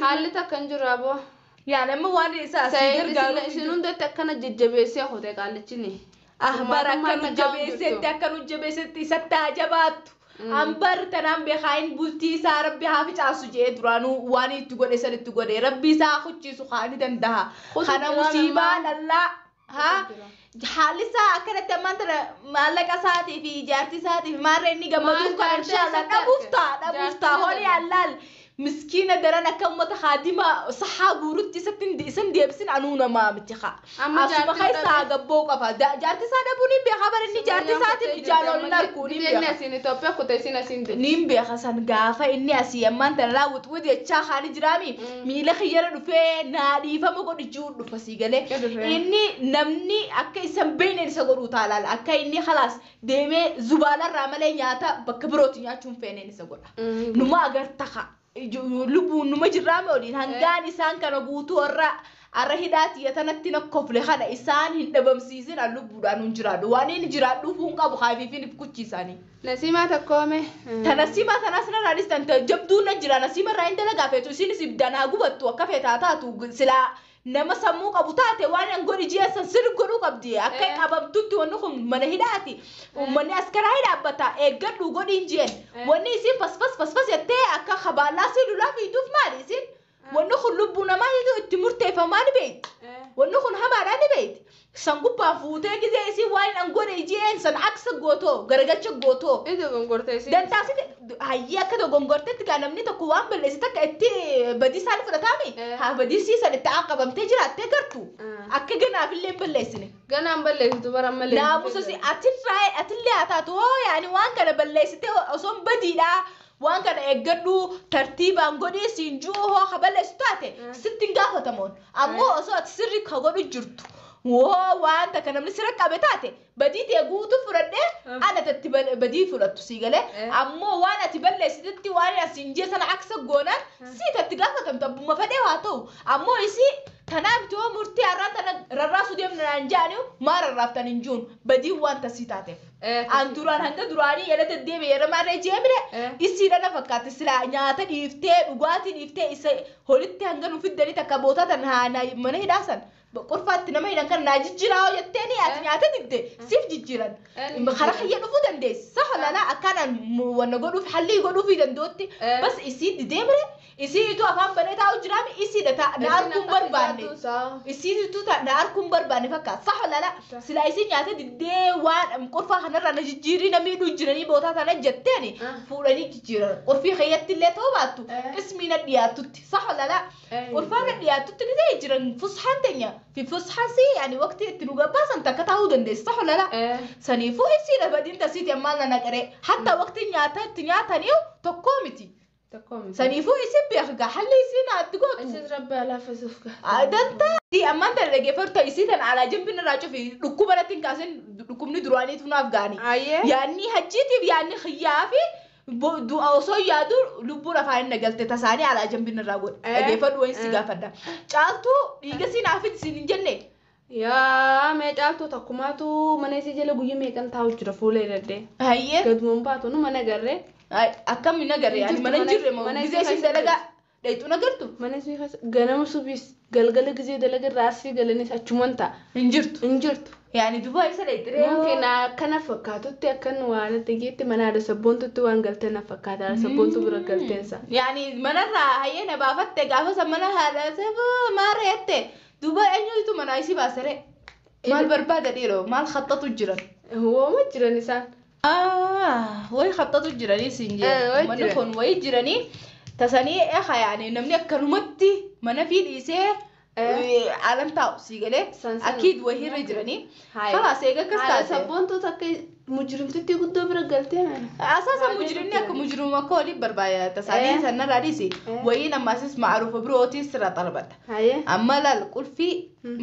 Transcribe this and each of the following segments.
Haalli takka hin jiru aboo. Yaa nama waan isaa asii gargaaru. Isin hundatti akkana jajjabeessee kute qaallichini. Ah, bara akka nu jabeessetti, akka nu jabeessetti isatti haa jabaattu. An bar tanaan beekaa, in bultii isaa Rabbi haa ficaasu jee duraanuu waan itti godhe san itti godhe, Rabbi isaa haa kuchiisu, haa ni danda'a. Kutu Kana jira. Musiibaa Namaa. Dhallaa haa haalli isaa akkanatti ammaan tana maallaqa isaatii fi jaartii isaatii fi maarree inni gammaduuf Maal kana jaartii inshaalla isatti dhabuuf arge? ta'a, dhabuuf ta'a. Jaartii Horii isatti allaal miskiina daran akka uummata haadima saxaa guurutti isatti isan deebisin anuu namaa miti haa. Amma Asuma jaartii keessaa dhabe. Gabboo qofa. Jaartii isaa dhabuu ni beeka, bara inni jaartii isaatiin ijaan ol hin argu ni Inni beeka. asiin Itoophiyaa kute, isin asiin deemte. Niin beeka san gaafa inni asii ammaan tana laa wuxwux jechaa haali jiraami miila kiyyara dhufee naa dhiifama godhi jiru dhufa sii galee. Dhufe. Inni namni akka isan beekne isa godhuu taalaal, akka inni khalaas deemee zubaalarraa malee nyaata bakka birooti nyaachuu hin feeneen isa godha. Numa agarta ka lubbuun numa jirraame oliin hangaan isaan kana guutuu warra arra hidhaati tanatti na kofle kana isaan hin dhabamsiisin, an lubbuudhaan hin jiraadhu, waan inni jiraadhuuf hin qabu kaafiifin if kuchiisanii. Nasiimaa tokkoome. Ta Nasiimaa tanas narraanis tan jabduun na jira. Nasiima irraa hin dalagaa feetu, isinis ibiddaan haa gubattu, akka feetaa taatu. Silaa nama sammuu qabu taate waan an godhi ji'a san sirri godhuu qabdi akka qabamtutti. Wanni kun mana hidhaati, uummanni askaraa dhaabbata, eeggadhu godhiin jeen. Wanni isin fasfas fasfas jettee akka kabaallaa si lulaa fiiduuf maali isin? Wanni kun lubbuu namaa itti murteeffamaa ni beekti. Wanni kun hamaadhaa ni beekti. San gubbaa fuutee gizee isin waan an godhe jeen san aksa gootoo garagalcha gootoo. Ija gongortee isin. Dantaasi hayyii akka dogongortetti gaa namni tokko waan balleesse takka itti badii isaan fudhataami. Haa badii siisan itti qabamtee jiraattee gartu. Akka ganaafillee hin balleessine. Ganaan balleessitu bara malee. Naamusa si atirraa atillee haa taatu hoo, yaani waan kana balleessite osoo hin badiidhaa waan kana eeggadhu tartiibaan godhii siin ji'u hoo ka balleessu taate sitti hin gaafatamoon. Ammoo osoo ati sirri ka godhu jirtu hoo waan takka namni sirra qabe taate badii ta'e guutuu fudhadhee ana tatti badii fudhattu sii galee. Ammoo waan ati balleessitetti waan asiin jee sana aksa goonaan sii tatti gaafatamtu abbuma fedhee haa ta'u. Ammoo isii tanaaf miti hoo murtii har'aa tana rarraasuu deemna naan jaaniu maa rarraaftan hin jiruun badiin waan tasii taateef. An duraan hanga duraanii yeroo deddeebi'e yeroo maarree jeemire isiidha na fakkaatti. Silaa nyaata dhiiftee, dhugaatii dhiiftee, isa holitti hanga nu fiddanii takka bootaa tan haa mana hidhaasan qorfaatti nama hidhan kan naa jijjiiraa hoo jetteeni ati nyaata didde siif jijjiiran. Karaa kiyya dhufuu dandeessi. Saha lalaa akkanaan wanna godhuuf hallii godhuufii danda'utti bas isii didee mire isii ituu afaan banee taa'u jiraami isiidha na arguun barbaanne. Isiitu na arguun barbaanne fakkaata. Saha lala silaa isii nyaata diddee waan qorfaa kanarraa na jijjiirii na miidhuu jiranii bootaa tana jetteeni fuudhanii jijjiiran. Qorfii keeyyatti illee ta'uu baattu qismii na dhiyaatutti. Saha lala qorfaa na dhiyaatutti ni ta'e jiran fushaan teenya fi fushaan yaani waqtii itti nu gabbaasan takka taa'uu dandeessi. Saha lala saniifuu isiidha badiin tasiiti ammaan na naqaree hatta waqtii nyaata itti nyaatanii tokkoo miti. Tokko miti. Saniifuu isin beeka halli isiin atti gootu. Isin Rabbi alaafisuuf gaa. Dantaa ammaan tana dhaggeeffattu isii tana alaa jambin irraa cufi, dhukkuba irratti hin kaasin, dhukkubni duraaniitu naaf gaanii. Ayyee. Yaanni hajjiitiif yaanni xiyyaa fi du'a osoo yaadu lubbuun afaan hin nagalte tasaanii alaa jambin irraa godhe. Dhaggeeffadhu, wayin si gaafadha. Caaltuu dhiiga siin haafit siin hin jenne. Yaa mee caaltuu takkumaatu mana isii jala guyyaa meeqan taa'u jira fuula hidhadhee. Hayyee. Gadumaan baatu nu mana garree. Akkam hin agarre ani mana hin jirre moo Mana gizee isii isin dalagaa dheexuu nagartu? Mana isii keessa ganama subiis galgala gizee dalaga irraa asii galanis achuman ta'a. Hin jirtu. Hin jirtu. Yaani duuba isa dheexiree. Mumkin akkana fakkaatutti akkan waan dhageetti mana haadha sabboontutti waan galtee na fakkaata, haadha sabboontu bira galteensa. Yaani manarraa hayyee na baafatte gaafa san mana haadha maarra jette, duuba eenyutu mana isii baasere? Maal barbaada dhiiroo, maal khaxxatu jiran? Wooma jiran isaan. Wayi khaxxatu jiranii siin Eh, jee. wayi Manni jiran. kun wayi jiranii tasanii eha yaani namni akkanumatti mana fi dhiisee alan taa'u sii galee San san. Akiid wahirra jiranii. Haaya. Khalaas eega akkas Haadha taate. sabboontu takka mujrimtitti guddoo bira galtee mana. Asaasa mujrimni akka mujrimuma akka waliin barbaada tasaanii sanarraa dhiisi. Wayiin ammaasis ma'aruufa birootii sirra xalbadha. Haayee. Amma laal, qulfii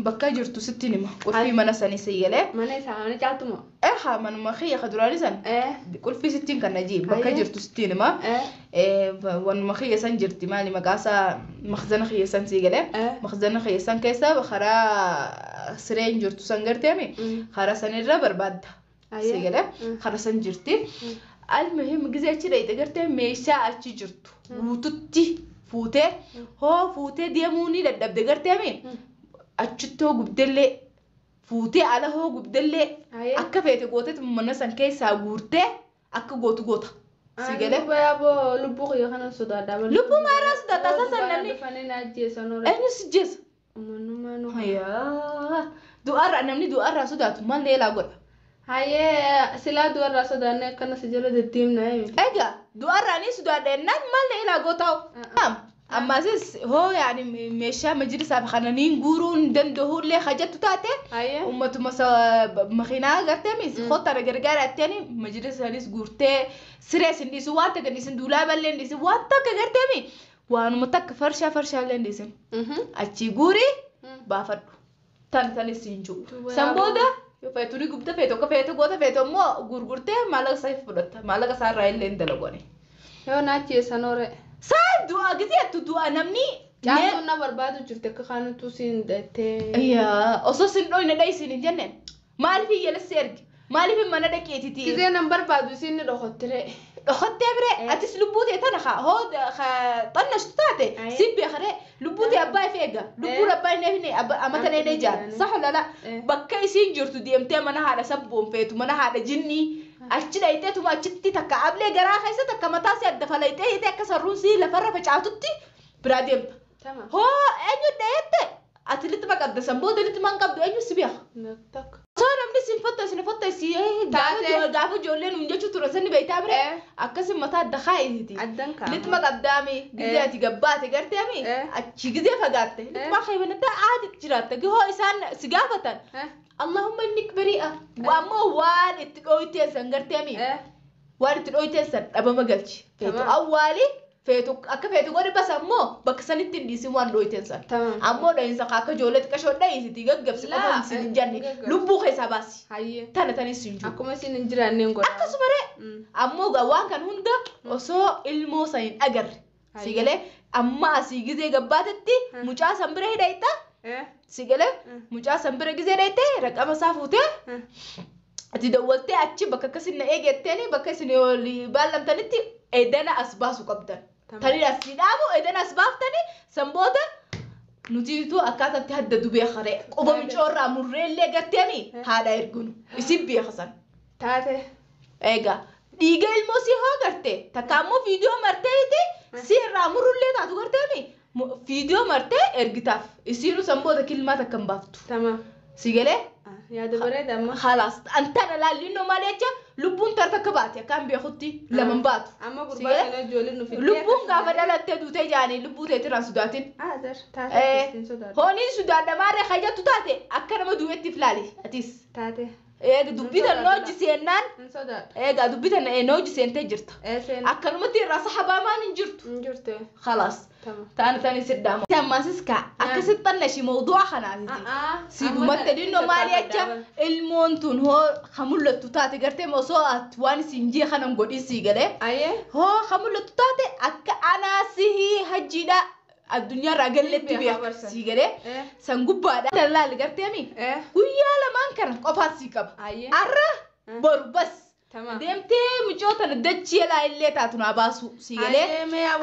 bakka jirtu sitti hima. Qulfii mana sanii sii galee. Mana isaa mana caaltuma. Eha manuma kiyya ka duraanii san. Qulfii sittiin kan najii bakka jirtu sittiin hima. Wanuma kiyya san jirti, maali maqaasaa, makzana kiyya san sii galee. Makzana kiyya san keessa karaa sireen jirtu san garteemi. Karaa sanirra barbaadda. Sii galee karaa san jirti. Almuhim gizee achi dhayite gartee meeshaa achi jirtu guututti Fuutee hoo fuutee deemuu ni dadhabde garteemi achitti hoo gubdellee fuutee ala hoo gubdellee akka feete gooteetu mana san keessaa guurtee akka gootu goota. Si galee? Lubbuu kiyya kana sodaadha. Lubbuu maarraa sodaadha isa san namni. Eenyu si jeessa? Du'aarraa namni du'aarraa sodaatu maal leelaa godha? Hayyee silaa du'aarraa sodaanne akkana si jala deddeemna. Egaa du'aarraa ni sodaadha jennaan maal leelaa gootaa? Ammasis hoo yaani meeshaa majlisaaf kananiin guuruu hin danda'ullee hajjattu taate uummatuma makiinaa gartee mis hottara gargaara jetteeni majlisanis guurtee sirees hin dhiisu waan takka hin dhiisin duulaa ballee hin dhiisin waan takka gartee mi waanuma takka farshaa farshaallee hin dhiisin achii guurii baafadhu tan tanis hin jiru. San booda feetu ni gubda feetu akka feetu goota feetu immoo gurgurtee maallaqa isaa fudhatta maallaqa isaa irraa illee hin dalagone. Yoo naachisan hoore. Saa du'a gizeettu du'a namni. Caaltuun na barbaadu jirti akka kaanitu siin dhattee. Osoo siin dhoyne dhayi hin jenneen maaliif hiyyeessi ergi maaliif mana dhaqeetiti. Gizee nan barbaadu siin ni dhokottire. Dhokottee bire atis lubbuu ta'e tana hoo xannashtu taate si beekare lubbuu ta'e abbaa if eega lubbuun abbaa hin eegne amata neenee jaara sax lala bakka isiin jirtu deemtee mana haadha sabboonfeetu mana haadha jinnii. Achi dhayiteetuma achitti takka ablee garaa keessa takka mataa si adda falayitee hiitee akka sarruun si lafarra facaatutti biraa deemta. Hoo eenyu dhayette ati litti qabda san booda litti man qabdu eenyu si beeka. Osoo namni sin fotta sin fotta si gaafa ijoolleen nuun jechuu ture sanni beektaa bire akkasin mataa adda kaa'iti. Litti qabdaami gizee ati gabbaate garteemi achi gizee fagaatte litti ma aati jiraatta hoo isaan si gaafatan. Allahumma innik bari'a. Ammoo waan itti dhooyteessan garteemi. Waan itti dhooyteessan dhabama galchi. Feetu awwaali feetu akka feetu godhi bas ammoo bakka sanitti hin dhiisin waan dhooyteessan. Ammoo dhahinsa akka ijoollee xiqqashoo dhahisitii gaggabsi qofa isin hin janne lubbuu keessaa baasi. Tana tanis hin jiru. Akkuma isin hin jiraanne hin godha. Akkasuma ree ammoo waan kan hunda osoo ilmoo san hin agarre. Si galee amma asii gizee gabbaatetti mucaa san bira hidhayta. Si galee mucaa san bira gizee dhayitee raqama isaa fuutee ati dawwaltee achi bakka akkasin na eegetteeni bakka isin baallamtanitti edana as baasu qabdan. Tani as si dhaabu edana as baaftani san booda nutiitu akkaataatti hadda dubee haree quba micoorraa murreellee garteemi haadha erginu isin beekasan. Taate. Egaa dhiiga ilmoo si hoo garte takka ammoo viidiyoo martee si irraa murullee taatu garteemi. Viidiyoo martee ergitaaf isiinuu san booda kilmaa takka hin baaftu. Si galee? Yaada bareeda amma. Halaas antana laallinnoo maal jecha lubbuun tar takka baate akkaan beekutti lama hin baatu. Amma gurbaa kana ijoolleen nu fiddee. Lubbuun gaafa dhalattee duutee jaanii lubbuu teetiraan sodaatin. Taate. Hooniin sodaadhamaarree hayyattu taate akka nama du'eetti filaali atis. Taate. Eega dubbii tan hojii seennaan. Eega dubbii tan hojii seentee jirta. Akkanumatti irraa saxabaa maan hin jirtu. Hin jirtu. Khalaas. Taana tani siddaama. Ammasis kaa akkasitti xannashi mawduu'a kanaati. Siidumatti dhinnoo maali jecha ilmoon tun hoo ha mul'attu taate gartee osoo ati waan isin jee kanan godhin sii galee. Hoo ha mul'attu taate akka anaa sihii hajjiidha. Addunyaarraa galleetti beeka sii galee san gubbaadha. Laali garteemi guyyaa lamaan kana qofaas sii qaba. Arra boru bas deemtee mucoo tana dachee laa illee taatu naa baasu sii galee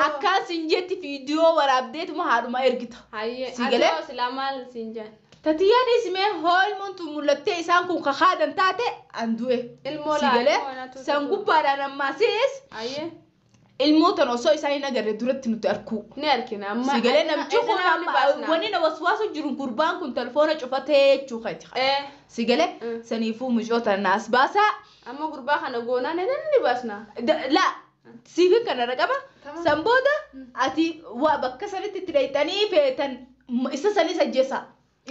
akkaan siin jetti viidiyoo waraabdeetuma haadhuma ergita. Sii galee. Tatiyyaan isimee hoo ilmoon tun mul'attee isaan kun kakaadan taate an du'e. Sii galee san gubbaadhaan ammaasiis. Ilmoo tan osoo isaan hin agarre duratti nuti arkuu. Ni argina amma. Si galee namichi kun amma wanni na waswaasu jiru gurbaan kun telefoona cufatee jechuu kaati. Si galee saniifuu mucoo tan naas baasaa. Amma gurbaa kana goonaan ni baasna. Laa siifin kana raqaba. San booda ati waa bakka sanitti itti dhayxanii feetan isa sanis ajjeesaa.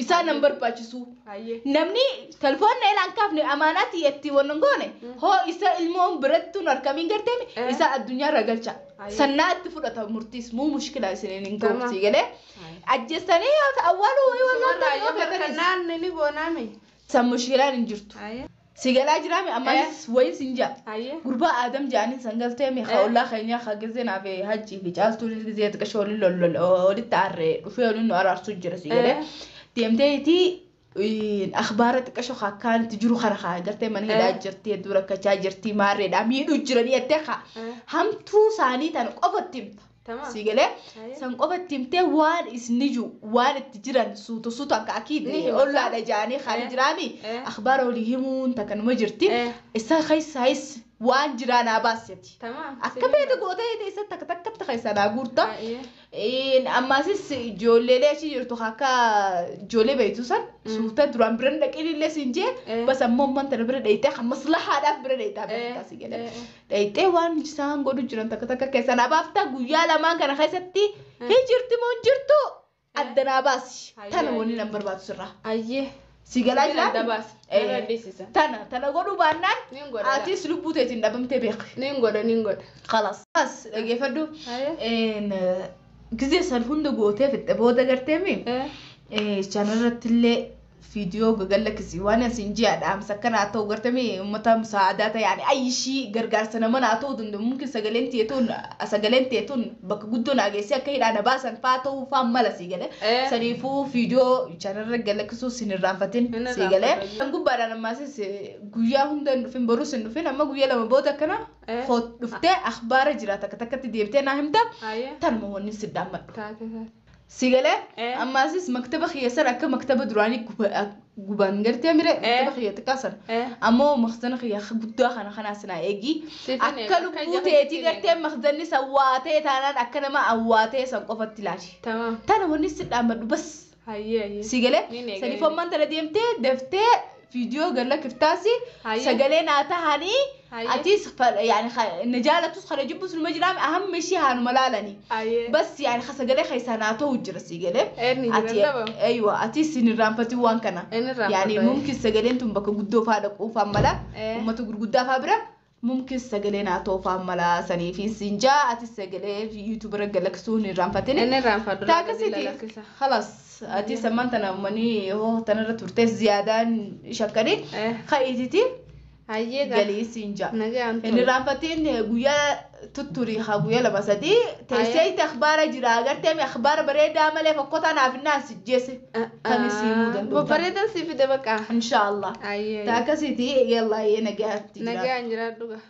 Isaan nan barbaachisu. Namni telefoonna eelaan kaafne amaanaatti itti wannan goone hoo isa ilmoon birattuun harkamiin garteemi isa addunyaarra galcha. Sannaa itti fudhata murtiis muu mushkila isiniin hin goofti galee. Ajjeessanii awwaaluu wayii wallaan yoo feetanis. Ni goonaami. San mushkilaan hin jirtu. Si galaa jiraame ammas wayin sin jaa. Gurbaa Aadam jaaniin san galteemi ollaa keenya haa gizee naaf hajjii fi caaltuun gizee xiqqashoo walitti aarree dhufee waliin nu araarsuu jira si galee. Deemteetii akhbaara xiqqashoo akkaan itti jiru kana haa gartee mana hidhaa jirti hedduu rakkachaa jirti maarreedhaa miidhuu jiranii jettee haa hamtuu isaanii tana qofatti himta. Tamaam. Si galee Hayyee. san qofa itti himtee waan isni jiru waan itti jiran suuta suuta akka Ni akiid hima. ollaadha jaanii haali jiraami akhbaara walii himuun takka numa jirti isa keessaayis waan jiraa naa baaseti. Tamaam. Akka feete gootee isa takka takkatti keessaa naa guurta. Hayyee. Ammaasis ijoolleelee achi jirtu akka ijoollee beektu san suuta duraan bira hin dhaqin illee siin jee bas ammoo ammaan tana bira dhayitee kan maslahaadhaaf bira dhayitaa beektaa si jedhe. Dhayitee waan isaan godhu jiran takka takka keessaa naa baafta guyyaa lamaan kana keessatti hin jirti moo hin jirtu adda naa baasi. Tana wanni nan barbaadu sirraa. Hayyee. Si galaa Adda jiraa? baasa. Narra dhiisisa. Tana tana godhuu baannaan Nin godha. atis lubbuu teetiin dhabamtee beeki. Nin godha nin godha. Khalas. As dhageeffadhu. Hayyee. Gizee san hunda gootee fixxe booda garteemi chanarratti illee viidiyoo gagalakkisi waan asin ji'a dhaamsa akkanaa ta'u garteemi uummata musaadaa ta'e yaani ayyishii gargaarsa nama naa ta'uu danda'u mumkin sagaleen teetuun sagaleen teetuun bakka guddoo naa geessee akka hidhaa na baasan faa ta'uu faa mala sii galee saniifuu viidiyoo chanarra galakkisuu sin irraanfatin Hin sii galee. irraanfatu. Kan gubbaadhaan ammaasis guyyaa hunda hin dhufin borus hin dhufin amma guyyaa lama booda akkana dhuftee akhbaara jira takka takkatti deebitee naa himta Hayyee. tanuma wanni si dhaammadhu. Taate taate. Si galee ammaasis maktaba kiyya san akka maktaba duraanii gubaan gartee mire maktaba kiyya xiqqaa san ammoo maktana kiyya guddaa kana kanaas naa eegi Siifin akka eega. lubbuu teetii gartee makzanni san waa ta'e taanaan akka nama awwaa ta'e san qofatti ilaali. Tamaam. Tana wanni si dhaammadhu bas. Hayyee hayyee. Si galee Niin eega. saniif ammaan tana deemtee daftee viidiyoo galla kiftaasi Hayyee. sagalee naa tahanii Hayyee. atis yani na jaalatus kana jibbus numa jiraame ahamma ishii haanuma laalanii. Hayyee. Bas yani sagalee keessaa naa ta'u jira si galee. Eerni Ati jira dhabamu. aywa atis hin irraanfatin waan kana. Inni irraanfatu. Yani mumkin sagaleen tun bakka guddoo faa dhaquu faan mala uummata gurguddaa faa bira mumkin sagalee naa ta'uu faan mala saniif siin jaa atis sagalee yuutuubara galaksuu hin irraanfatin. Inni irraanfatu. Taakasiti khalas atis ammaan tana uummanni hoo tanarra turtes ziyaadaan shakkani ka'iititi Hayyee gaa. galii siin jaa. Nagaan Hin irraanfatin guyyaa tutturii haa guyyaa lama sadii teessee itti akhbaara jira agartee mi akhbaara bareedaa malee fokkotaa naaf innaan si jeesse kan isiinuu danda'u. Babbareedan si fide baqa. Inshaallah. Hayyee. Taakasiti yallaa yee nagaatti jira. Nagaan jiraadhu gaa.